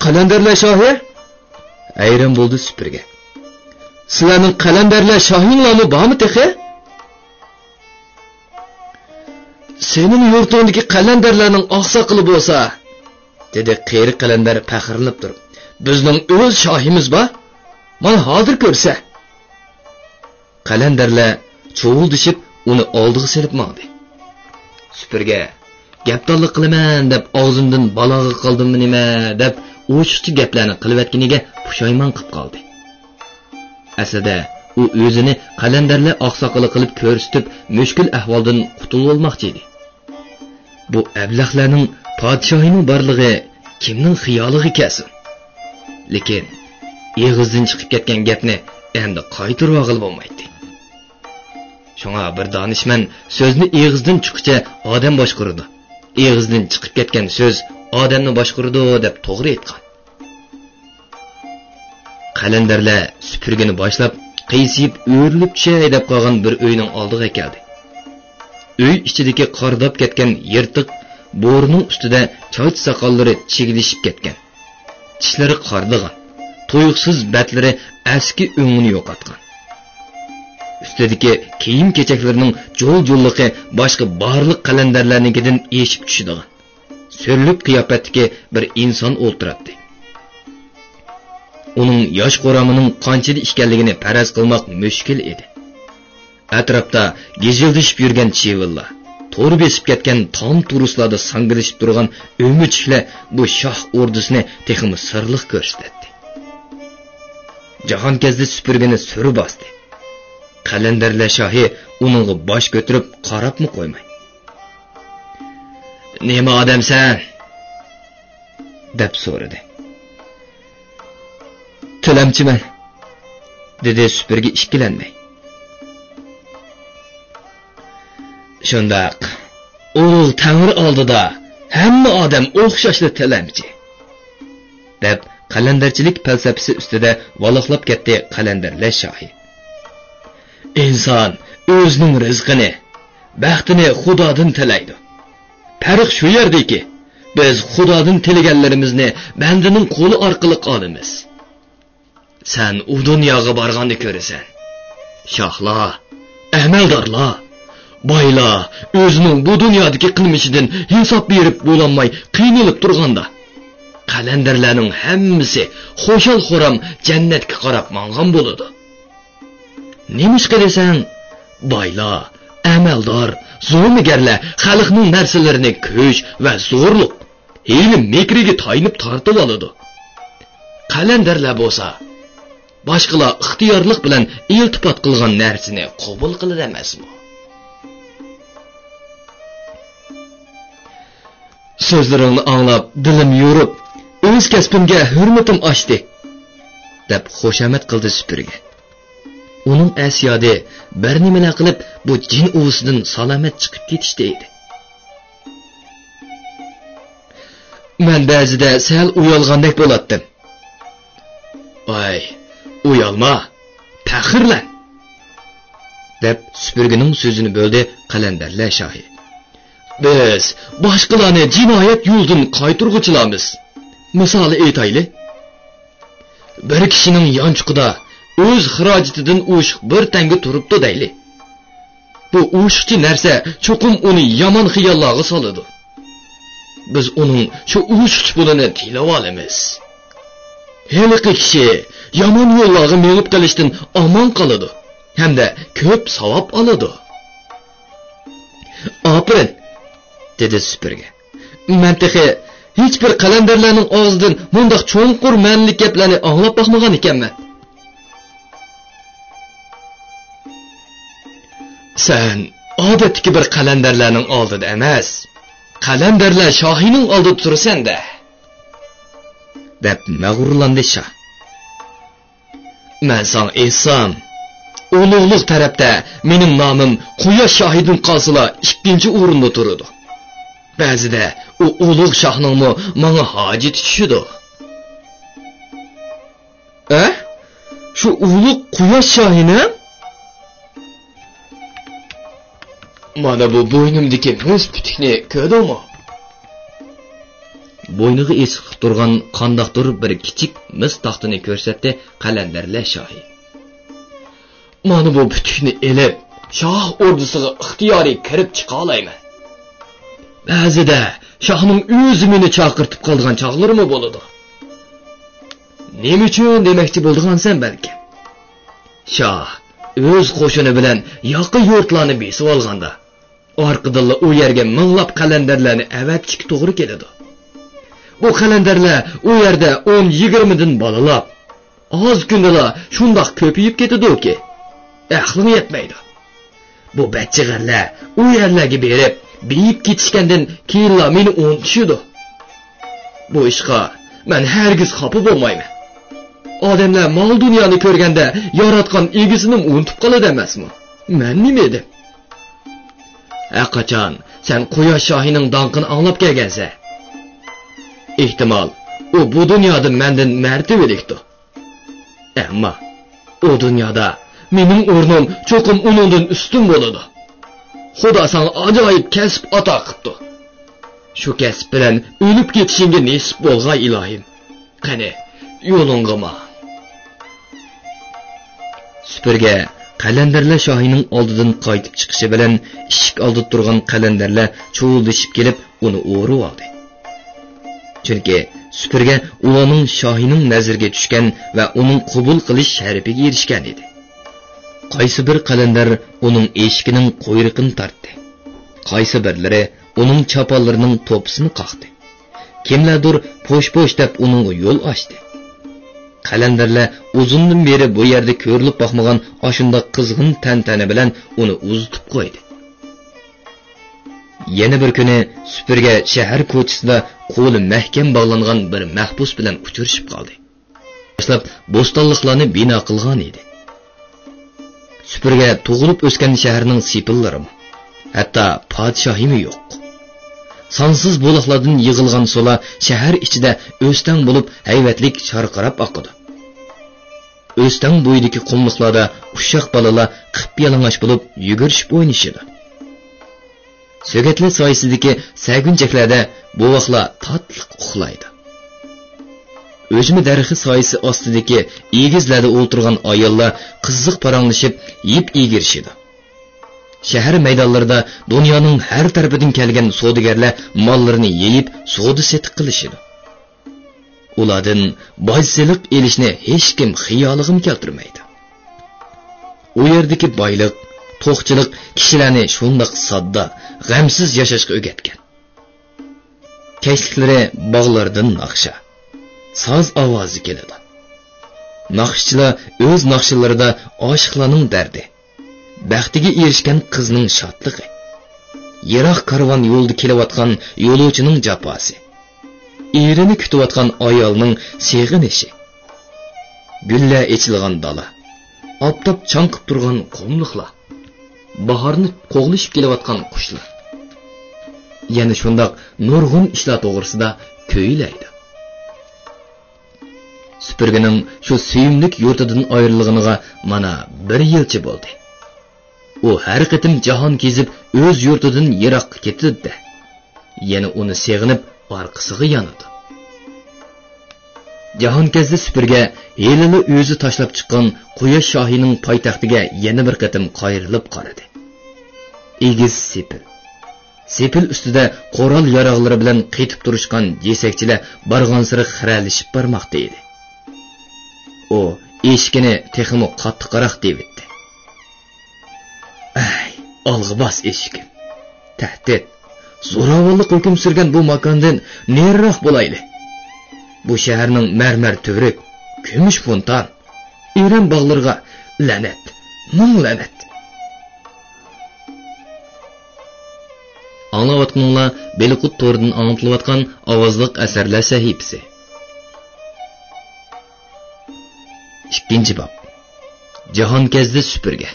«قەلەندەرلەر شاھى؟» ھەيران بولدى سۈپۈرگە. «سىلەرنىڭ قەلەندەرلەر شاھىڭلارمۇ بارمۇ تېخى؟» «سېنىڭ يۇرتۇڭدىكى قەلەندەرلەرنىڭ ئاقساقىلى بولسا،» دېدى قېرى قەلەندەر پەخىرلىنىپ تۇرۇپ، «بىزنىڭ ئۆز شاھىمىز بار. مانا ھازىر كۆرسە.» قەلەندەرلەر چۇۋۇلدىشىپ ئۇنى ئالدىغا سېلىپ ماڭدى. سۈپۈرگە: «گەپدانلىق قىلىمەن دەپ ئاغزىمدىن بالاغا قالدىممۇ نېمە؟» دەپ ئوشۇقچە گەپلەرنى قىلىۋەتكىنىگە پۇشايمان قىپ قالدى. ئەسلىدە ئۇ ئۆزىنى قەلەندەرلەر ئاقساقىلى قىلىپ كۆرسىتىپ، مۈشكۈل ئەھۋالدىن قۇتۇلۇۋالماقچى ئىدى. بۇ ئەبلەخلەرنىڭ پادىشاھىنىڭ بارلىقى كىمنىڭ خىيالىغا كەلسۇن؟ لېكىن ئېغىزدىن چىقىپ كەتكەن گەپنى ئەمدى قايتۇرۇۋالغىلى بولمايتتى. شۇڭا بىر دانىشمەن سۆزنى ئېغىزدىن چىققىچە ئادەم باشقۇرىدۇ، ئېغىزدىن چىقىپ كەتكەن سۆز ئادەمنى باشقۇرىدۇ دەپ توغرا ئېيتقان. قەلەندەرلەر سۈپۈرگىنى باشلاپ، قىيسىيىپ ئۆرۈلۈپ چۈشەي دەپ قالغان بىر ئۆينىڭ ئالدىغا كەلدى. ئۆي ئىچىدىكى قارىداپ كەتكەن يىرتىق بورىنىڭ ئۈستىدە چاچ ساقاللىرى چىگىلىشىپ كەتكەن. چىشلىرى قارىدىغان، تۇيۇقسىز بەتلىرى ئەسكى ئۆڭىنى يوقاتقان. ئۈستىدىكى كىيىم-كېچەكلىرىنىڭ جول-جوللۇقى باشقا بارلىق قەلەندەرلەرنىڭكىدىن ئېشىپ چۈشىدىغان، سۈرلۈك قىياپەتتىكى بىر ئىنسان ئولتۇراتتى. ئۇنىڭ ياش قورامىنىڭ قانچىلىك ئىكەنلىكىنى پەرەز قىلماق مۈشكۈل ئىدى. ئەتراپتا گىژىلدىشىپ يۈرگەن چىۋىنلار، تور بېسىپ كەتكەن تام تۇرۇسلاردا ساڭگىلىشىپ تۇرغان ئۆمۈچۈكلەر بۇ شاھ ئوردىسىنى تېخىمۇ سىرلىق كۆرسىتەتتى. جاھانكەزدى سۈپۈرگىنى سۈرۈپ باستى. قەلەندەرلەر شاھى ئۇنىڭغا باش كۆتۈرۈپ قاراپمۇ قويماي، «نېمە ئادەمسەن؟» دەپ سورىدى. «تىلەمچىمەن»، دېدى سۈپۈرگە ئىككىلەنمەي. «شۇنداق، ئۇلۇغ تەڭرى ئالدىدا ھەممە ئادەم ئوخشاشلا تىلەمچى»، دەپ قەلەندەرچىلىك پەلسەپىسى ئۈستىدە ۋالاقلاپ كەتتى قەلەندەرلەر شاھى. «ئىنسان ئۆزىنىڭ رىزقىنى، بەختىنى خۇدادىن تىلەيدۇ. پەرق شۇ يەردىكى، بىز خۇدادىن تىلىگەنلىرىمىزنى بەندىنىڭ قولى ئارقىلىق ئالىمىز. سەن ئۇ دۇنياغا بارغاندا كۆرىسەن. شاھلار، ئەمەلدارلار، بايلار ئۆزىنىڭ بۇ دۇنيادىكى قىلمىشىدىن ھېساب بېرىپ بولالماي قىينىلىپ تۇرغاندا، قەلەندەرلەرنىڭ ھەممىسى خۇشال-خۇرام جەننەتكە قاراپ ماڭغان بولىدۇ. نېمىشقا دېسەڭ، بايلار، ئەمەلدار، زومىگەرلەر خەلقنىڭ نەرسىلىرىنى كۈچ ۋە زورلۇق، ھىيلە-مىكرىگە تايىنىپ تارتىۋالىدۇ. قەلەندەرلەر بولسا، باشقىلار ئىختىيارلىق بىلەن ئىلتىپات قىلغان نەرسىنى قوبۇل قىلىدۇ ئەمەسمۇ؟» «سۆزلىرىڭنى ئاڭلاپ دىلىم يورۇپ، ئۆز كەسپىمگە ھۆرمىتىم ئاشتى»، دەپ خۇشامەت قىلدى سۈپۈرگە. ئۇنىڭ ئەس-يادى بىر نېمىلەر قىلىپ بۇ جىن ئۇۋىسىدىن سالامەت چىقىپ كېتىشتە ئىدى. «مەن بەزىدە سەل ئۇيالغاندەك بولاتتىم.» «ۋاي، ئۇيالما، پەخىرلەن!» دەپ سۈپۈرگىنىڭ سۆزىنى بۆلدى قەلەندەرلەر شاھى. «بىز باشقىلارنى جىنايەت يولىدىن قايتۇرغۇچىلارمىز. مىسالى ئېيتايلى. بىر كىشىنىڭ يانچۇقىدا ئۆز خىراجىتىدىن ئوشۇق بىر تەڭگە تۇرۇپتۇ دەيلى. بۇ ئوشۇقچە نەرسە چوقۇم ئۇنى يامان خىياللارغا سالىدۇ. بىز ئۇنىڭ شۇ ئوشۇقچە پۇلىنى تىلىۋالىمىز. ھېلىقى كىشى يامان يوللارغا مېڭىپ قېلىشتىن ئامان قالىدۇ ھەمدە كۆپ ساۋاب ئالىدۇ.» «ئاپىرىن!» دېدى سۈپۈرگە. «مەن تېخى ھېچبىر قەلەندەرلەرنىڭ ئاغزىدىن مۇنداق چوڭقۇر مەنىلىك گەپلەرنى ئاڭلاپ باقمىغان ئىكەنمەن.» «سەن ئادەتتىكى بىر قەلەندەرلەرنىڭ ئالدىدا ئەمەس، قەلەندەرلەر شاھىنىڭ ئالدىدا تۇرىسەن-دە.» دەپ مەغرۇرلاندى شاھ. «مەن ساڭا ئېيتسام، ئۇلۇغلۇق تەرەپتە مېنىڭ نامىم قۇياش شاھىدىن قالسىلا ئىككىنچى ئورۇندا تۇرىدۇ. بەزىدە ئۇ ئۇلۇغ شاھنىڭمۇ ماڭا ھاجىتى چۈشىدۇ.» «ئە؟ شۇ ئۇلۇغ قۇياش شاھىنى؟ مانا بۇ بوينۇمدىكى مىس پۈتۈكنى كۆردۈڭمۇ؟» بوينىغا ئېسىقلىق تۇرغان قانداقتۇر بىر كىچىك مىس تاختىنى كۆرسەتتى قەلەندەرلەر شاھى. «مانا بۇ پۈتۈكنى ئېلىپ، شاھ ئوردىسىغا ئىختىيارىي كىرىپ چىقالايمەن. بەزىدە شاھنىڭ ئۆزى مېنى چاقىرتىپ قالىدىغان چاغلىرىمۇ بولىدۇ.» «نېمە ئۈچۈن دېمەكچى بولىدىغانسەن بەلكىم؟ شاھ ئۆز قوشۇنى بىلەن ياقا يۇرتلارنى بېسىۋالغاندا، ئارقىدىنلا ئۇ يەرگە مىڭلاپ قەلەندەرلەرنى ئەۋەتىشكە توغرا كېلىدۇ. بۇ قەلەندەرلەر ئۇ يەردە ئون يىگىرمىدىن بالىلاپ، ئاز كۈندىلا شۇنداق كۆپىيىپ كېتىدۇكى، ئەقلىڭ يەتمەيدۇ. بۇ بەچچىغەرلەر ئۇ يەرلەرگە بېرىپ، بېيىپ كېتىشكەندىن كېيىنلا مېنى ئۇنتۇشىدۇ. بۇ ئىشقا مەن ھەرگىز خاپا بولمايمەن. ئادەملەر مال-دۇنيانى كۆرگەندە ياراتقان ئىگىسىنىمۇ ئۇنتۇپ قالىدۇ ئەمەسمۇ؟ مەن نېمە ئىدىم؟» «ھەرقاچان سەن قۇياش شاھىنىڭ داڭقىنى ئاڭلاپ كەلگەنسەن. ئېھتىمال، ئۇ بۇ دۇنيادا مەندىن مەرتىۋىلىكتۇ. ئەمما ئۇ دۇنيادا مېنىڭ ئورنۇم چوقۇم ئۇنىڭدىن ئۈستۈن بولىدۇ. خۇدا ساڭا ئاجايىپ كەسىپ ئاتا قىپتۇ. شۇ كەسىپ بىلەن ئۆلۈپ كېتىشىڭگە نېسىپ بولغاي، ئىلاھىم. قېنى، يولۇڭغا مان. سۈپۈرگە قەلەندەرلەر شاھىنىڭ ئالدىدىن قايتىپ چىقىشى بىلەن ئىشىك ئالدىدا تۇرغان قەلەندەرلەر چۇۋۇلدىشىپ كېلىپ، ئۇنى ئورىۋالدى. چۈنكى سۈپۈرگە ئۇلارنىڭ شاھىنىڭ نەزىرىگە چۈشكەن ۋە ئۇنىڭ قوبۇل قىلىش شەرىپىگە ئېرىشكەن ئىدى. قايسى بىر قەلەندەر ئۇنىڭ ئېشىكىنىڭ قۇيرۇقىنى تارتتى. قايسى بىرلىرى ئۇنىڭ چاپانلىرىنىڭ توپىسىنى قاقتى. كىملەردۇر پوش-پوش دەپ ئۇنىڭغا يول ئاچتى. قەلەندەرلەر ئۇزۇندىن بېرى بۇ يەردە كۆرۈلۈپ باقمىغان ئاشۇنداق قىزغىن تەنتەنە بىلەن ئۇنى ئۇزىتىپ قويدى. يەنە بىر كۈنى سۈپۈرگە شەھەر كوچىسىدا قولى مەھكەم باغلانغان بىر مەھبۇس بىلەن ئۇچرىشىپ قالدى. باشلاپ بوستانلىقلارنى بىنا قىلغان ئىدى. سۈپۈرگە تۇغۇلۇپ ئۆسكەن شەھەرنىڭ سېپىللىرىمۇ، ھەتتا پادىشاھىمۇ يوق. سانسىز بۇلاقلاردىن يىغىلغان سۇلار شەھەر ئىچىدە ئۆستەڭ بولۇپ ھەيۋەتلىك شارقىراپ ئاقىدۇ. ئۆستەڭ بويىدىكى قۇملۇقلاردا ئۇششاق بالىلار قىپيالىڭاچ بولۇپ يۈگۈرۈشۈپ ئوينىشىدۇ. سۆگەتلەر سايىسىدىكى سەگۈنچەكلەردە بوۋاقلار تاتلىق ئۇخلايدۇ. ئۈجمە دەرىخى سايىسى ئاستىدىكى ئېگىزلەردە ئولتۇرغان ئاياللار قىزىق پاراڭلىشىپ يىپ ئىگىرىشىدۇ. شەھەر مەيدانلىرىدا دۇنيانىڭ ھەر تەرىپىدىن كەلگەن سودىگەرلەر ماللىرىنى يېيىپ سودا سېتىق قىلىشىدۇ. ئۇلاردىن باج سېلىق ئېلىشنى ھېچكىم خىيالىغىمۇ كەلتۈرمەيدۇ. ئۇ يەردىكى بايلىق، توقچىلىق كىشىلەرنى شۇنداق ساددا، غەمسىز ياشاشقا ئۆگەتكەن. كەچلىكلىرى باغلاردىن ناخشا، ساز ئاۋازى كېلىدۇ. ناخشىچىلار ئۆز ناخشىلىرىدا ئاشىقلارنىڭ دەردى، بەختىگە ئېرىشكەن قىزنىڭ شادلىقى، يىراق كارۋان يولدا كېلىۋاتقان يولۇچىنىڭ جاپاسى، ئېرىنى كۈتۈۋاتقان ئايالنىڭ سېغىنىشى، گۈللەر ئېچىلغان دالا، ئاپتاپ چاڭقىپ تۇرغان قۇملۇقلار، باھارنى قوغلىشىپ كېلىۋاتقان قۇشلار، يەنە شۇنداق نۇرغۇن ئىشلار توغرىسىدا كۈيلەيدۇ. سۈپۈرگىنىڭ شۇ سۆيۈملۈك يۇرتىدىن ئايرىلغىنىغا مانا بىر يىلچە بولدى. ئۇ ھەر قېتىم جاھان كېزىپ ئۆز يۇرتىدىن يىراققا كېتىدۇ-دە، يەنە ئۇنى سېغىنىپ ئارقىسىغا يانىدۇ. جاھانكەزدى سۈپۈرگە ھېلىلا ئۆزى تاشلاپ چىققان قۇياش شاھىنىڭ پايتەختىگە يەنە بىر قېتىم قايرىلىپ قارىدى. ئېگىز سېپىل. سېپىل ئۈستىدە قورال-ياراغلىرى بىلەن قېتىپ تۇرۇشقان جېسەكچىلەر بارغانسېرى خىرەلىشىپ بارماقتا ئىدى. ئۇ ئېشىكىنى تېخىمۇ قاتتىقراق دېۋىتتى. ئەي، ئالغا باس ئېشىكىم. تەھدىت، زوراۋانلىق ھۆكۈم سۈرگەن بۇ ماكاندىن نېرىراق بولايلى. بۇ شەھەرنىڭ مەرمەر تۈۋرۈك، كۈمۈش فونتان، ئېرەن باغلىرىغا لەنەت، مىڭ لەنەت. ئاڭلاۋاتقىنىڭلار بېلىققۇت تورىدىن ئاڭلىتىلىۋاتقان ئاۋازلىق ئەسەرلەر سەھىپىسى. ئىككىنچى باب. جاھانكەزدى سۈپۈرگە.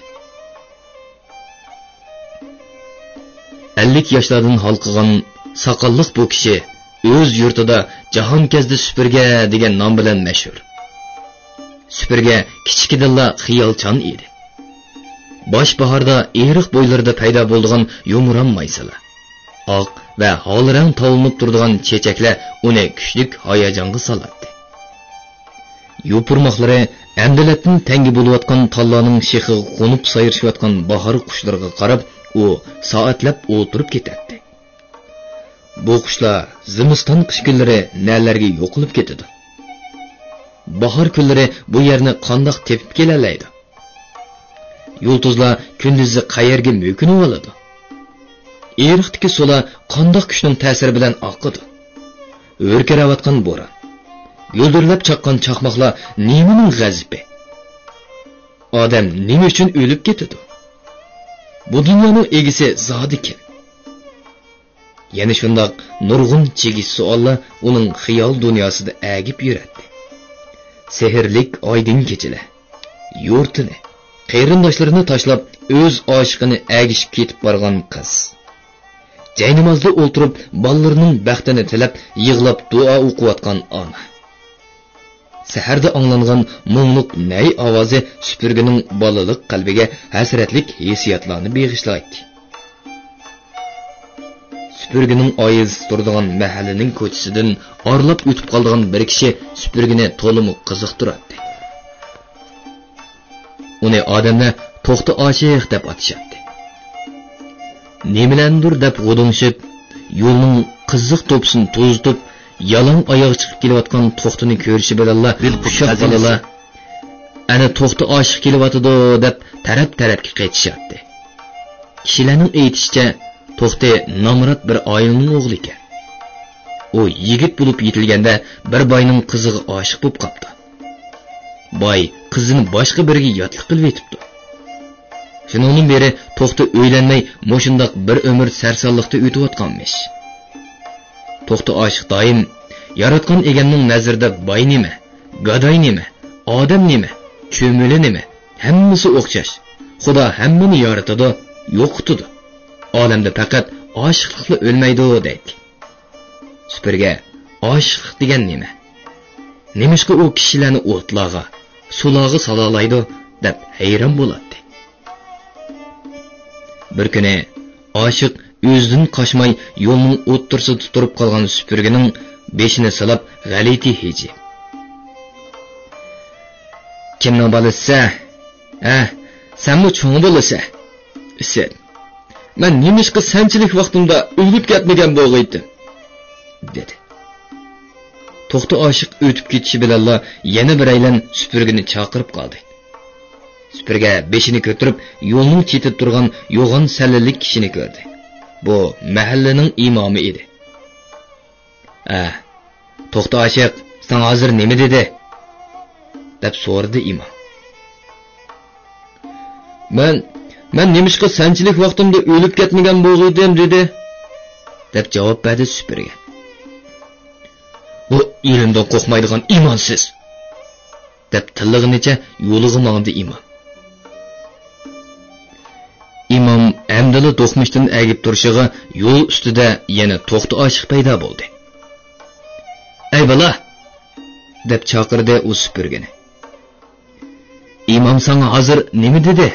ئەللىك ياشلاردىن ھالقىغان ساقاللىق بۇ كىشى ئۆز يۇرتىدا جاھانكەزدى سۈپۈرگە دېگەن نام بىلەن مەشھۇر. سۈپۈرگە كىچىكىدىنلا خىيالچان ئىدى. باش باھاردا ئېرىق بويلىرىدا پەيدا بولىدىغان يۇمران مايسىلار، ئاق ۋە ھال رەڭ تاۋلىنىپ تۇرىدىغان چېچەكلەر ئۇنى كۈچلۈك ھاياجانغا سالاتتى. يوپۇرماقلىرى ئەمدىلەتتىن تەڭگە بولۇۋاتقان تاللارنىڭ شېخىغا قونۇپ سايرىشىۋاتقان باھار قۇشلىرىغا قاراپ، ئۇ سائەتلەپ ئولتۇرۇپ كېتەتتى. بۇ قۇشلار زىمىستان قىش كۈنلىرى نەلەرگە يوقىلىپ كېتىدۇ؟ باھار كۈنلىرى بۇ يەرنى قانداق تېپىپ كېلەلەيدۇ؟ يۇلتۇزلار كۈندۈزى قەيەرگە مۆكۈنۈۋالىدۇ؟ ئېرىقتىكى سۇلار قانداق كۈچنىڭ تەسىرى بىلەن ئاقىدۇ؟ ھۆركىرەۋاتقان بوران، گۈلدۈرلەپ چاققان چاقماقلار نېمىنىڭ غەزىپى؟ ئادەم نېمە ئۈچۈن ئۆلۈپ كېتىدۇ؟ بۇ دۇنيانىڭ ئىگىسى زادى كىم؟ يەنە شۇنداق نۇرغۇن چىگىش سوئاللار ئۇنىڭ خىيال دۇنياسىدا ئەگىپ يۈرەتتى. سېھىرلىك ئايدىڭ كېچىلەر، يۇرتىنى، قېرىنداشلىرىنى تاشلاپ، ئۆز ئاشىقىنى ئەگىشىپ كېتىپ بارغان قىز. جاينامازدا ئولتۇرۇپ، بالىلىرىنىڭ بەختىنى تىلەپ، يىغلاپ دۇئا ئوقۇۋاتقان ئانا. سەھەردە ئاڭلانغان مۇڭلۇق نەي ئاۋازى سۈپۈرگىنىڭ بالىلىق قەلبىگە ھەسرەتلىك ھېسسىياتلارنى بېغىشلايتتى. سۈپۈرگىنىڭ ئايىزى تۇرىدىغان مەھەللىنىڭ كوچىسىدىن ئارىلاپ ئۆتۈپ قالىدىغان بىر كىشى سۈپۈرگىنى تولىمۇ قىزىقتۇراتتى. ئۇنى ئادەملەر توختى ئاشىق دەپ ئاتىشاتتى. نېمىلەندۇر دەپ غۇدۇڭشىپ، يولنىڭ قىزىق توپىسىنى توزۇتۇپ، يالاڭ ئاياغ چىقىپ كېلىۋاتقان توختىنى كۆرۈشى بىلەنلا ئۇششاق بالىلار، «ئەنە توختى ئاشىق كېلىۋاتىدۇ» دەپ تەرەپ-تەرەپكە قېچىشاتتى. كىشىلەرنىڭ ئېيتىشىچە، توختى نامرات بىر ئائىلىنىڭ ئوغلى ئىكەن. ئۇ يىگىت بولۇپ يېتىلگەندە بىر باينىڭ قىزىغا ئاشىق بولۇپ قاپتۇ. باي قىزىنى باشقا بىرىگە ياتلىق قىلىۋېتىپتۇ. شۇنىڭدىن بېرى توختى ئۆيلەنمەي مۇشۇنداق بىر ئۆمۈر سەرسانلىقتا ئۆتۈۋاتقانمىش. توختى ئاشىق دائىم، «ياراتقان ئىگەمنىڭ نەزىرىدە باي نېمە، گاداي نېمە، ئادەم نېمە، چۆمۈلە نېمە، ھەممىسى ئوخشاش. خۇدا ھەممىنى يارىتىدۇ، يوقىتىدۇ. ئالەمدە پەقەت ئاشىقلىقلا ئۆلمەيدۇ» دەيتتى. سۈپۈرگە ئاشىقلىق دېگەن نېمە؟ نېمىشقا ئۇ كىشىلەرنى ئوتلارغا، سۇلارغا سالالايدۇ دەپ ھەيران بولاتتى. بىر كۈنى ئاشىق ئۆزىدىن قاچماي يولنىڭ ئوتتۇرىسىدا تۇرۇپ قالغان سۈپۈرگىنىڭ بېشىنى سىلاپ غەلىتە ھىجى. «كىمنىڭ بالىسى سەن؟ ھە، سەنمۇ چوڭ بولىسەن. ئىسىت، مەن نېمىشقا سەنچىلىك ۋاقتىمدا ئۆلۈپ كەتمىگەن بولغىيتىم؟» دېدى. توختى ئاشىق ئۆتۈپ كېتىشى بىلەنلا يەنە بىرەيلەن سۈپۈرگىنى چاقىرىپ قالدى. سۈپۈرگە بېشىنى كۆتۈرۈپ، يولنىڭ چېتىدە تۇرغان يوغان سەللىلىك كىشىنى كۆردى. بۇ مەھەللىنىڭ ئىمامى ئىدى. «ئە، توختى ئاشىق، ساڭا ھازىر نېمە دېدى؟» دەپ سورىدى ئىمام. «مەن، مەن نېمىشقا سەنچىلىك ۋاقتىمدا ئۆلۈپ كەتمىگەن بولغىيتىم دېدى» دەپ جاۋاب بەردى سۈپۈرگە. «بۇ ئۆلۈمدىن قورقمايدىغان ئىمانسىز!» دەپ تىللىغىنىچە يولىغا ماڭدى ئىمام. ئىمام ئەمدىلا دوقمۇشتىن ئەگىپ تۇرۇشىغا يول ئۈستىدە يەنە توختى ئاشىق پەيدا بولدى. «ئەي بالا!» دەپ چاقىردى ئۇ سۈپۈرگىنى. «ئىمام ساڭا ھازىر نېمە دېدى؟»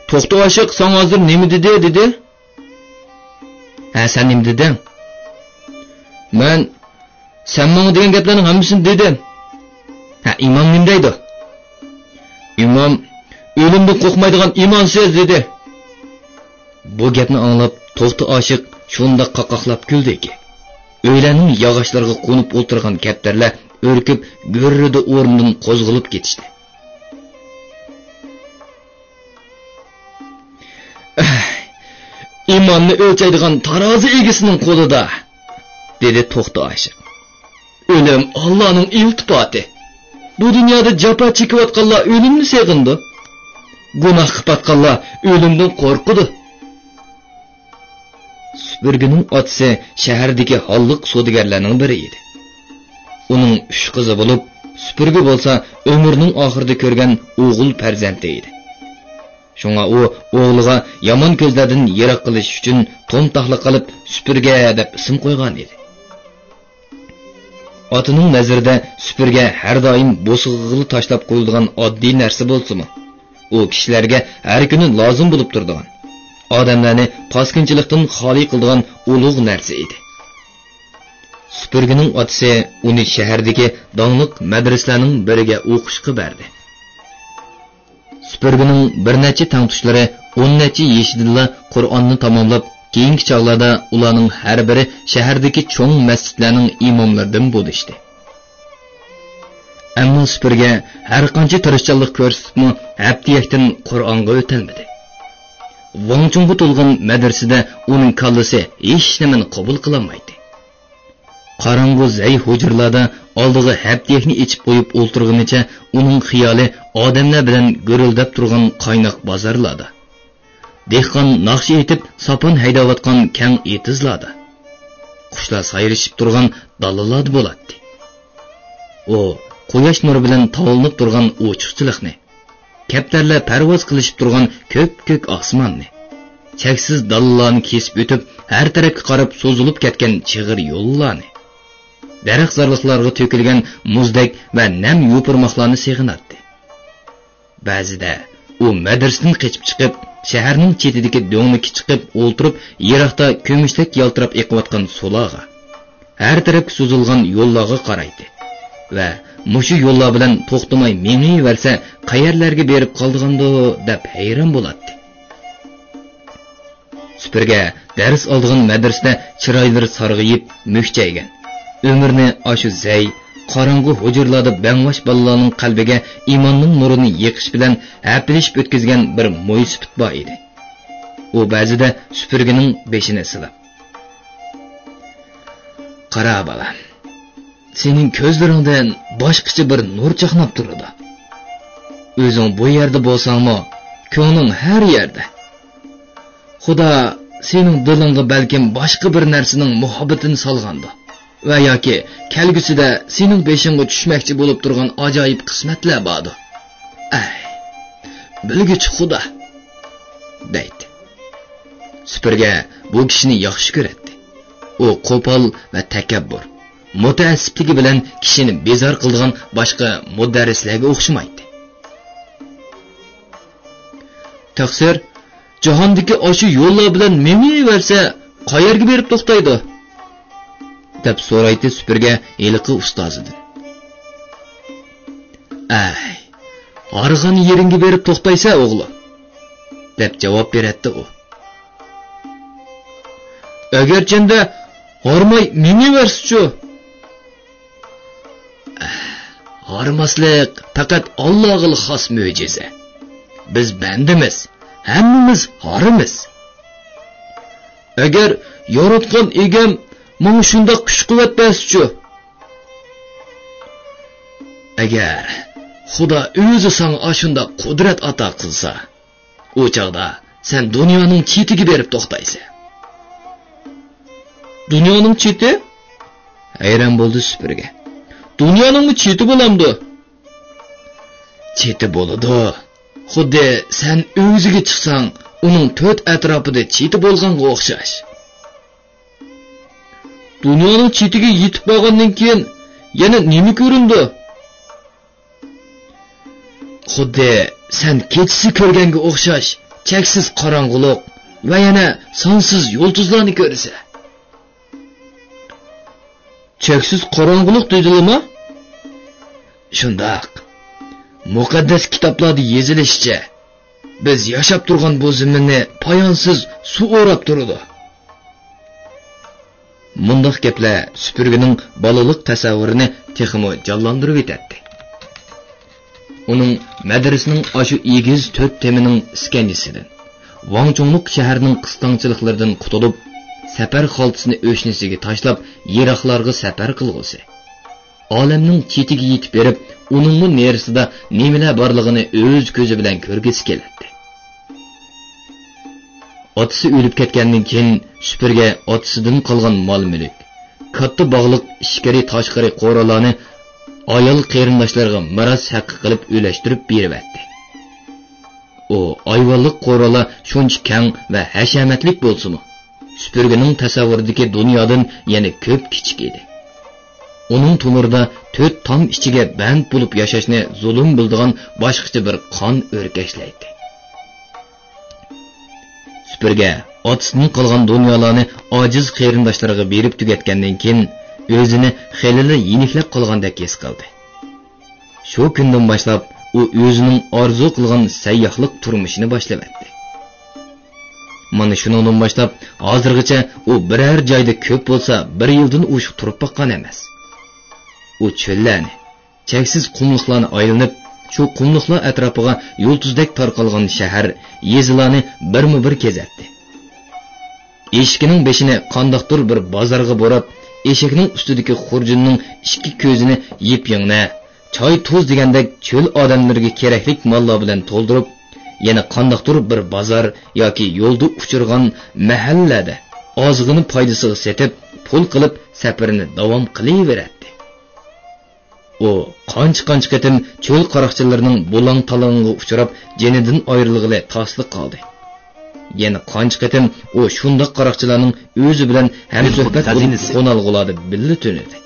«توختى ئاشىق ساڭا ھازىر نېمە دېدى؟» دېدى. «ھە، سەن نېمە دېدىڭ؟» «مەن سەن ماڭا دېگەن گەپلەرنىڭ ھەممىسىنى دېدىم.» «ھە، ئىمام نېمە دەيدۇ؟» «ئىمام، ئۆلۈمدىن قورقمايدىغان ئىمانسىز دېدى.» بۇ گەپنى ئاڭلاپ توختى ئاشىق شۇنداق قاقاقلاپ كۈلدىكى، ئۆيلەرنىڭ ياغاچلىرىغا قونۇپ ئولتۇرغان كەپتەرلەر ئۈركۈپ گۈررىدە ئورنىدىن قوزغىلىپ كېتىشتى. «ئىماننى ئۆلچەيدىغان تارازا ئىگىسىنىڭ قولىدا»، دېدى توختى ئاشىق. «ئۆلۈم ئاللانىڭ ئىلتىپاتى. بۇ دۇنيادا جاپا چېكىۋاتقانلار ئۆلۈمنى سېغىنىدۇ. گۇناھقا پاتقانلار ئۆلۈمدىن قورقىدۇ.» سۈپۈرگىنىڭ ئاتىسى شەھەردىكى ھاللىق سودىگەرلەرنىڭ بىرى ئىدى. ئۇنىڭ ئۈچ قىزى بولۇپ، سۈپۈرگە بولسا ئۆمرىنىڭ ئاخىرىدا كۆرگەن ئوغۇل پەرزەنتى ئىدى. شۇڭا ئۇ ئوغلىغا يامان كۆزلەردىن يىراق قېلىش ئۈچۈن تومتاقلىق قىلىپ سۈپۈرگە دەپ ئىسىم قويغان ئىدى. ئاتىنىڭ نەزىرىدە سۈپۈرگە ھەر دائىم بوسۇغىغىلا تاشلاپ قويۇلىدىغان ئاددىي نەرسە بولسىمۇ، ئۇ كىشىلەرگە ھەر كۈنى لازىم بولۇپ تۇرىدىغان، ئادەملەرنى پاسكىنچىلىقتىن خالىي قىلىدىغان ئۇلۇغ نەرسە ئىدى. سۈپۈرگىنىڭ ئاتىسى ئۇنى شەھەردىكى داڭلىق مەدرىسىلەرنىڭ بىرىگە ئوقۇشقا بەردى. سۈپۈرگىنىڭ بىر نەچچە تەڭتۇشلىرى ئون نەچچە يېشىدىلا قۇرئاننى تاماملاپ، كېيىنكى چاغلاردا ئۇلارنىڭ ھەر بىرى شەھەردىكى چوڭ مەسچىتلەرنىڭ ئىماملىرىدىن بولۇشتى. ئەمما سۈپۈرگە ھەرقانچە تىرىشچانلىق كۆرسىتىپمۇ ھەپتىيەكتىن قۇرئانغا ئۆتەلمىدى. ۋاڭچۇڭغا تولغان مەدرىسىدە ئۇنىڭ كاللىسى ھېچنېمىنى قوبۇل قىلالمايتتى. قاراڭغۇ زەي ھۇجرىلاردا ئالدىغا ھەپتىيەكنى ئېچىپ قويۇپ ئولتۇرغىنىچە ئۇنىڭ خىيالى ئادەملەر بىلەن گۈرۈلدەپ تۇرغان قايناق بازارلاردا، دېھقان ناخشا ئېيتىپ ساپان ھەيدەۋاتقان كەڭ ئېتىزلاردا، قۇشلار سايرىشىپ تۇرغان دالىلاردا بولاتتى. ئۇ قۇياش نۇرى بىلەن تاۋلىنىپ تۇرغان ئوچۇقچىلىقنى، كەپتەرلەر پەرۋاز قىلىشىپ تۇرغان كۆپكۆك ئاسماننى، چەكسىز دالىلارنى كېسىپ ئۆتۈپ، ھەر تەرەپكە قاراپ سوزۇلۇپ كەتكەن چىغىر يوللارنى، دەرەخ-زارلىقلارغا تۆكۈلگەن مۇزدەك ۋە نەم يوپۇرماقلارنى سېغىناتتى. بەزىدە ئۇ مەدرىسىدىن قېچىپ چىقىپ، شەھەرنىڭ چېتىدىكى دۆڭلۈككە چىقىپ ئولتۇرۇپ، يىراقتا كۈمۈشتەك يالتىراپ ئېقىۋاتقان سۇلارغا، ھەر تەرەپكە سوزۇلغان يوللارغا قارايتتى ۋە مۇشۇ يوللار بىلەن توختىماي مېڭىۋەرسە، قەيەرلەرگە بېرىپ قالىدىغاندۇ دەپ ھەيران بولاتتى. سۈپۈرگە دەرس ئالىدىغان مەدرىسىدە چىرايلىرى سارغىيىپ، مۈكچەيگەن، ئۆمرىنى ئاشۇ زەي، قاراڭغۇ ھۇجرىلاردا بەڭۋاش بالىلارنىڭ قەلبىگە ئىماننىڭ نۇرىنى يېقىش بىلەن ھەپىلىشىپ ئۆتكۈزگەن بىر مويسىپىت بار ئىدى. ئۇ بەزىدە سۈپۈرگىنىڭ بېشىنى سىلاپ، «قارا، بالام، سېنىڭ كۆزلىرىڭدىن باشقىچە بىر نۇر چاقناپ تۇرىدۇ. ئۆزۈڭ بۇ يەردە بولساڭمۇ، كۆڭلۈڭ ھەر يەردە. خۇدا سېنىڭ دىلىڭغا بەلكىم باشقا بىر نەرسىنىڭ مۇھەببىتىنى سالغاندۇ ۋە ياكى كەلگۈسىدە سېنىڭ بېشىڭغا چۈشمەكچى بولۇپ تۇرغان ئاجايىپ قىسمەتلەر باردۇ. ئەي، بىلگۈچى خۇدا!» دەيتتى. سۈپۈرگە بۇ كىشىنى ياخشى كۆرەتتى. ئۇ قوپال ۋە تەكەببۇر، مۇتەئەسسىپلىكى بىلەن كىشىنى بىزار قىلىدىغان باشقا مۇدەررىسلەرگە ئوخشىمايتتى. «تەقسىر، جاھاندىكى ئاشۇ يوللار بىلەن مېڭىۋەرسە، قەيەرگە بېرىپ توختايدۇ؟» دەپ سورايتتى سۈپۈرگە ھېلىقى ئۇستازىدىن. «ئەي، ھارغان يېرىڭگە بېرىپ توختايسەن، ئوغلۇم!» دەپ جاۋاب بېرەتتى ئۇ. «ئەگەر چەندە ھارماي مېڭىۋەرسىچۇ؟» «ھارماسلىق پەقەت ئاللاغىلا خاس مۆجىزە. بىز بەندىمىز، ھەممىمىز ھارىمىز. ئەگەر ياراتقان ئىگەم ماڭا شۇنداق كۈچ-قۇۋۋەت بەرسىچۇ؟» «ئەگەر خۇدا ئۆزى ساڭا ئاشۇنداق قۇدرەت ئاتا قىلسا، ئۇ چاغدا سەن دۇنيانىڭ چېتىگە بېرىپ توختايسەن.» «دۇنيانىڭ چېتى؟» ھەيران بولدى سۈپۈرگە. «دۇنيانىڭمۇ چېتى بولامدۇ؟» «چېتى بولىدۇ. خۇددى سەن ئۆگزىگە چىقساڭ، ئۇنىڭ تۆت ئەتراپىدا چېتى بولغانغا ئوخشاش.» «دۇنيانىڭ چېتىگە يېتىپ بارغاندىن كېيىن يەنە نېمە كۆرۈنىدۇ؟» «خۇددى سەن كېچىسى كۆرگەنگە ئوخشاش چەكسىز قاراڭغۇلۇق ۋە يەنە سانسىز يۇلتۇزلارنى كۆرىسەن.» «چەكسىز قاراڭغۇلۇق دېدىلىما؟» «شۇنداق. مۇقەددەس كىتابلاردا يېزىلىشىچە، بىز ياشاپ تۇرغان بۇ زېمىننى پايانسىز سۇ ئوراپ تۇرىدۇ.» مۇنداق گەپلەر سۈپۈرگىنىڭ بالىلىق تەسەۋۋۇرىنى تېخىمۇ جانلاندۇرۇۋېتەتتى. ئۇنىڭ مەدرىسىنىڭ ئاشۇ ئېگىز تۆت تېمىنىڭ ئىسكەنجىسىدىن، ۋاڭچۇڭلۇق شەھەرنىڭ قىستاڭچىلىقلىرىدىن قۇتۇلۇپ، سەپەر خالتىسىنى ئۆشنىسىگە تاشلاپ، يىراقلارغا سەپەر قىلغۇسى، ئالەمنىڭ چېتىگە يېتىپ بېرىپ، ئۇنىڭمۇ نېرىسىدا نېمىلەر بارلىقىنى ئۆز كۆزى بىلەن كۆرگۈسى كېلەتتى. ئاتىسى ئۆلۈپ كەتكەندىن كېيىن، سۈپۈرگە ئاتىسىدىن قالغان مال-مۈلۈك، كاتتا باغلىق ئىچكىرى-تاشقىرى قورالارنى ئايال قېرىنداشلىرىغا مىراس ھەققى قىلىپ ئۈلەشتۈرۈپ بېرىۋەتتى. ئۇ ئايۋانلىق قورالار شۇنچە كەڭ ۋە ھەشەمەتلىك بولسىمۇ، سۈپۈرگىنىڭ تەسەۋۋۇرىدىكى دۇنيادىن يەنە كۆپ كىچىك ئىدى. ئۇنىڭ تومۇرىدا تۆت تام ئىچىگە بەند بولۇپ ياشاشنى زۇلۇم بىلىدىغان باشقىچە بىر قان ئۆركەشلەيتتى. سۈپۈرگە ئاتىسىدىن قالغان دۇنيالارنى ئاجىز قېرىنداشلىرىغا بېرىپ تۈگەتكەندىن كېيىن، ئۆزىنى خېلىلا يېنىكلەپ قالغاندەك ھېس قىلدى. شۇ كۈندىن باشلاپ ئۇ ئۆزىنىڭ ئارزۇ قىلغان سەيياھلىق تۇرمۇشىنى باشلىۋەتتى. مانا شۇنىڭدىن باشلاپ ھازىرغىچە ئۇ بىرەر جايدا كۆپ بولسا بىر يىلدىن ئوشۇق تۇرۇپ باققان ئەمەس. ئۇ چۆللەرنى، چەكسىز قۇملۇقلارنى ئايلىنىپ، شۇ قۇملۇقلار ئەتراپىغا يۇلتۇزدەك تارقالغان شەھەر، يېزىلارنى بىرمۇ بىر كېزەتتى. ئېشىكىنىڭ بېشىنى قانداقتۇر بىر بازارغا بوراپ، ئېشەكنىڭ ئۈستىدىكى خۇرجۇنىنىڭ ئىككى كۆزىنى يىپ-يىڭنە، چاي-تۇز دېگەندەك چۆل ئادەملىرىگە كېرەكلىك ماللار بىلەن تولدۇرۇپ، يەنە قانداقتۇر بىر بازار ياكى يولدا ئۇچرىغان مەھەللىلەردە ئازغىنە پايدىسىغا سېتىپ، پۇل قىلىپ سەپىرىنى داۋام قىلىۋېرەتتى. ئۇ قانچە-قانچە قېتىم چۆل قاراقچىلىرىنىڭ بۇلاڭ-تالاڭىغا ئۇچراپ، جېنىدىن ئايرىلغىلى تاسلا قالدى. يەنە قانچە قېتىم ئۇ شۇنداق قاراقچىلارنىڭ ئۆزى بىلەن ھەمسۆھبەت بولۇپ، قونالغۇلاردا بىللە تۈنىدى.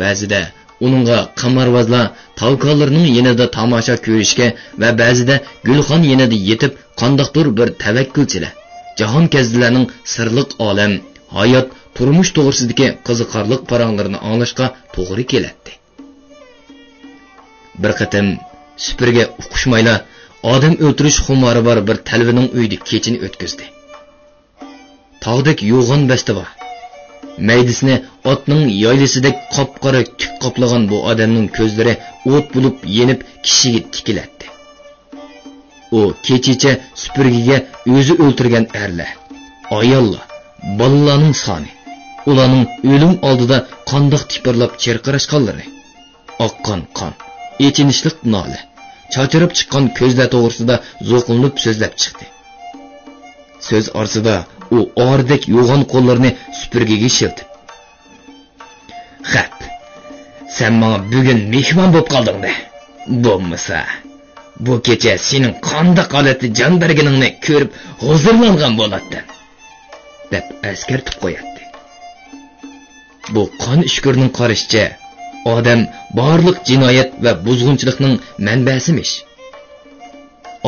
بەزىدە ئۇنىڭغا قىمارۋازلار تاۋ كالىلىرىنىڭ يېنىدا تاماشا كۆرۈشكە ۋە بەزىدە گۈلخان يېنىدا يېتىپ قانداقتۇر بىر تەۋەككۈلچىلەر، جاھانكەزدىلەرنىڭ سىرلىق ئالەم، ھايات، تۇرمۇش توغرىسىدىكى قىزىقارلىق پاراڭلىرىنى ئاڭلاشقا توغرا كېلەتتى. بىر قېتىم سۈپۈرگە ئۇقۇشمايلا ئادەم ئۆلتۈرۈش خۇمارى بار بىر تەلۋىنىڭ ئۆيىدە كېچىنى ئۆتكۈزدى. تاغدەك يوغان بەستى بار. مەيدىسىنى ئاتنىڭ يايلىسىدەك قاپقارا تۈك قاپلىغان بۇ ئادەمنىڭ كۆزلىرى ئوت بولۇپ يېنىپ كىشىگە تىكىلەتتى. ئۇ كېچىچە سۈپۈرگىگە ئۆزى ئۆلتۈرگەن ئەرلەر، ئاياللار، بالىلارنىڭ سانى، ئۇلارنىڭ ئۆلۈم ئالدىدا قانداق تىپىرلاپ چىرقىراشقانلىرى، ئاققان قان، ئېچىنىشلىق نالە، چاچراپ چىققان كۆزلەر توغرىسىدا زوقلىنىپ سۆزلەپ چىقتى. سۆز ئارىسىدا ئۇ ئارىدەك يوغان قوللىرىنى سۈپۈرگىگە شىلتىپ، خەپ، سەن ماڭا بۈگۈن مېھمان بوپ قالدىڭ-دە. بولمىسا، بۇ كېچە سېنىڭ قانداق ھالەتتە جان بەرگىنىڭنى كۆرۈپ ھۇزۇرلانغان بولاتتىم، دەپ ئەسكەرتىپ قوياتتى. بۇ قان ئۈچكۈرنىڭ قارىشىچە، ئادەم بارلىق جىنايەت ۋە بۇزغۇنچىلىقنىڭ مەنبەسىمىش.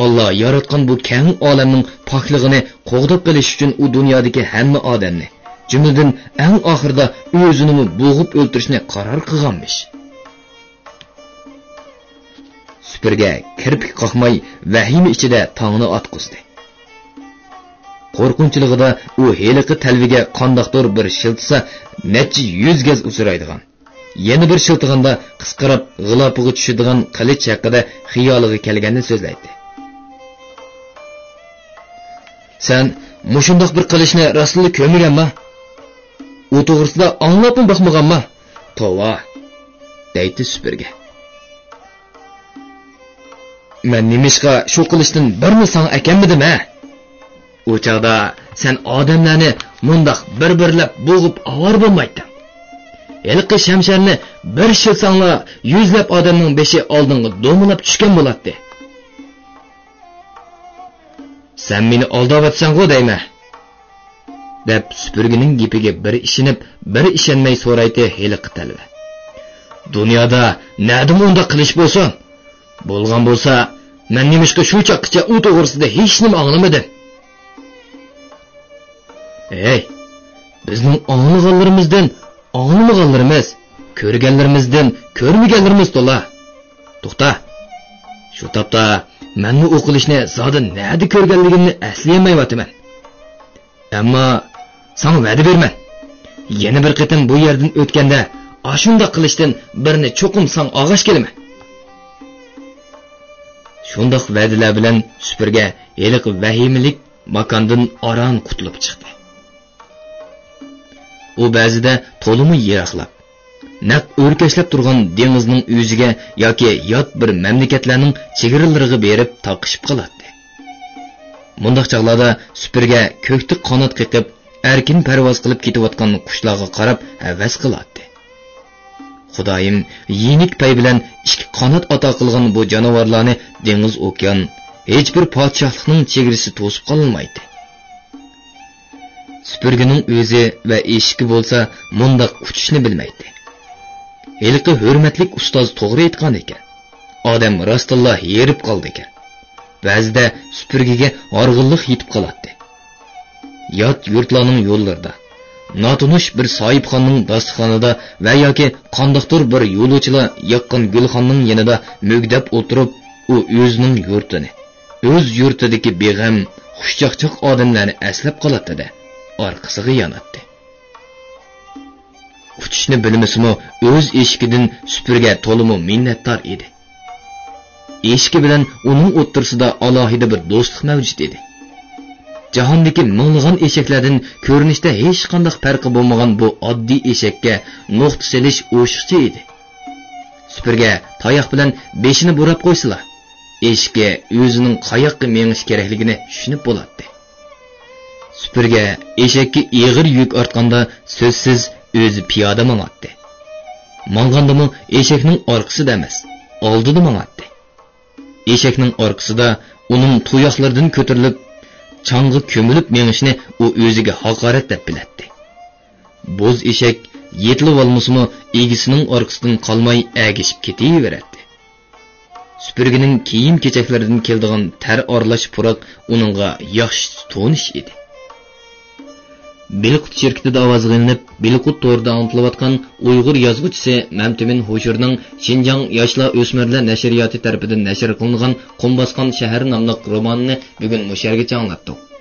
ئاللا ياراتقان بۇ كەڭ ئالەمنىڭ پاكلىقىنى قوغداپ قېلىش ئۈچۈن ئۇ دۇنيادىكى ھەممە ئادەمنى، جۈملىدىن ئەڭ ئاخىرىدا ئۆزىنىمۇ بوغۇپ ئۆلتۈرۈشنى قارار قىلغانمىش. سۈپۈرگە كىرپىك قاقماي ۋەھىمە ئىچىدە تاڭنى ئاتقۇزدى. قورقۇنچلۇقىدا ئۇ ھېلىقى تەلۋىگە قانداقتۇر بىر شىلتىسا نەچچە يۈز گەز ئۇچرايدىغان، يەنە بىر شىلتىغاندا قىسقىراپ غىلاپىغا چۈشىدىغان قىلىچ ھەققىدە خىيالىغا كەلگەننى سۆزلەيتتى. سەن مۇشۇنداق بىر قىلىچنى راستلا كۆرمىگەنما؟ ئۇ توغرىسىدا ئاڭلاپمۇ باقمىغانما؟ توۋا، دەيتتى سۈپۈرگە. مەن نېمىشقا شۇ قىلىچتىن بىرنى ساڭا ئەكەلمىدىم ھە؟ ئۇ چاغدا سەن ئادەملەرنى مۇنداق بىر-بىرلەپ بوغۇپ ئاۋارە بولمايتتىڭ. ھېلىقى شەمشەرنى بىر شىلتىساڭلا يۈزلەپ ئادەمنىڭ بېشى ئالدىڭغا دومىلاپ چۈشكەن بولاتتى. سەن مېنى ئالداۋاتىسەنغۇ دەيمەن. دەپ سۈپۈرگىنىڭ گېپىگە بىر ئىشىنىپ، بىر ئىشەنمەي سورايتتى ھېلىقى تەلۋە. دۇنيادا نەدىمۇ ئۇنداق قىلىچ بولسۇن؟ بولغان بولسا، مەن نېمىشقا شۇ چاغقىچە ئۇ توغرىسىدا ھېچنېمە ئاڭلىمىدىم؟ ھەي، بىزنىڭ ئاڭلىغانلىرىمىزدىن ئاڭلىمىغانلىرىمىز، كۆرگەنلىرىمىزدىن كۆرمىگەنلىرىمىز تولا. توختا، شۇ تاپتا مەنمۇ ئۇ قىلىچنى زادى نەدە كۆرگەنلىكىمنى ئەسلىيەلمەيۋاتىمەن. ئەمما ساڭا ۋەدە بېرىمەن، يەنە بىر قېتىم بۇ يەردىن ئۆتكەندە ئاشۇنداق قىلىچتىن بىرنى چوقۇم ساڭا ئالغاچ كېلىمەن. شۇنداق ۋەدىلەر بىلەن سۈپۈرگە ھېلىقى ۋەھىمىلىك ماكاندىن ئاران قۇتۇلۇپ چىقتى. ئۇ بەزىدە تولىمۇ يىراقلاپ، نەق ئۆركەشلەپ تۇرغان دېڭىزنىڭ ئۆزىگە ياكى يات بىر مەملىكەتلەرنىڭ چېگرىلىرىغا بېرىپ تاقىشىپ قالاتتى. مۇنداق چاغلاردا سۈپۈرگە كۆكتە قانات قېقىپ، ئەركىن پەرۋاز قىلىپ كېتىۋاتقان قۇشلارغا قاراپ ھەۋەس قىلاتتى. خۇدايىم يېنىك پەي بىلەن ئىككى قانات ئاتا قىلغان بۇ جانىۋارلارنى دېڭىز ئوكيان، ھېچبىر پادىشاھلىقنىڭ چېگرىسى توسۇپ قالالمايتتى. سۈپۈرگىنىڭ ئۆزى ۋە ئېشىكى بولسا مۇنداق ئۇچۇشنى بىلمەيتتى. ھېلىقى ھۆرمەتلىك ئۇستاز توغرا ئېيتقان ئىكەن. ئادەم راستتىنلا ھېرىپ قالىدىكەن. بەزىدە سۈپۈرگىگە ھارغىنلىق يېتىپ قالاتتى. يات يۇرتلارنىڭ يوللىرىدا، ناتونۇش بىر ساھىبخاننىڭ داستىخانىدا ۋە ياكى قانداقتۇر بىر يولۇچىلار ياققان گۈلخاننىڭ يېنىدا مۈگدەپ ئولتۇرۇپ، ئۇ ئۆزىنىڭ يۇرتىنى، ئۆز يۇرتىدىكى بىغەم، خۇشچاقچاق ئادەملەرنى ئەسلەپ قالاتتى-دە، ئارقىسىغا ياناتتى. ئۇچۇشنى بىلمىسىمۇ، ئۆز ئېشىكىدىن سۈپۈرگە تولىمۇ مىننەتدار ئىدى. ئېشىكى بىلەن ئۇنىڭ ئوتتۇرىسىدا ئالاھىدە بىر دوستلۇق مەۋجۇت ئىدى. جاھاندىكى مىڭلىغان ئېشەكلەردىن كۆرۈنۈشتە ھېچقانداق پەرقى بولمىغان بۇ ئاددىي ئېشەككە نۇقتا سېلىش ئوشۇقچە ئىدى. سۈپۈرگە تاياق بىلەن بېشىنى بۇراپ قويسىلا، ئېشىكى ئۆزىنىڭ قاياققا مېڭىش كېرەكلىكىنى چۈشىنىپ بولاتتى. سۈپۈرگە ئېشەككە ئېغىر يۈك ئارتقاندا سۆزسىز ئۆزى پىيادە ماڭاتتى. ماڭغاندىمۇ ئېشەكنىڭ ئارقىسىدا ئەمەس، ئالدىدا ماڭاتتى. ئېشەكنىڭ ئارقىسىدا ئۇنىڭ تۇياقلىرىدىن كۆتۈرۈلۈپ، چاڭغا كۆمۈلۈپ مېڭىشنى ئۇ ئۆزىگە ھاقارەت دەپ بىلەتتى. بوز ئېشەك يېتىلىۋالمىسىمۇ، ئىگىسىنىڭ ئارقىسىدىن قالماي ئەگىشىپ كېتىۋېرەتتى. سۈپۈرگىنىڭ كىيىم-كېچەكلىرىدىن كېلىدىغان تەر ئارىلاش پۇراق ئۇنىڭغا ياخشى تونۇش ئىدى. بىلىقۇت شىركىتىدە ئاۋازغا ئېلىنىپ، بىلىقۇت تورىدا ئاڭلىتىلىۋاتقان ئۇيغۇر يازغۇچىسى مەمتىمىن ھوشۇرنىڭ شىنجاڭ ياشلار ئۆسمۈرلەر نەشرىياتى تەرىپىدىن نەشر قىلىنغان قۇم باسقان شەھەر ناملىق رومانىنى بۈگۈن مۇشۇ يەرگىچە ئاڭلاتتۇق.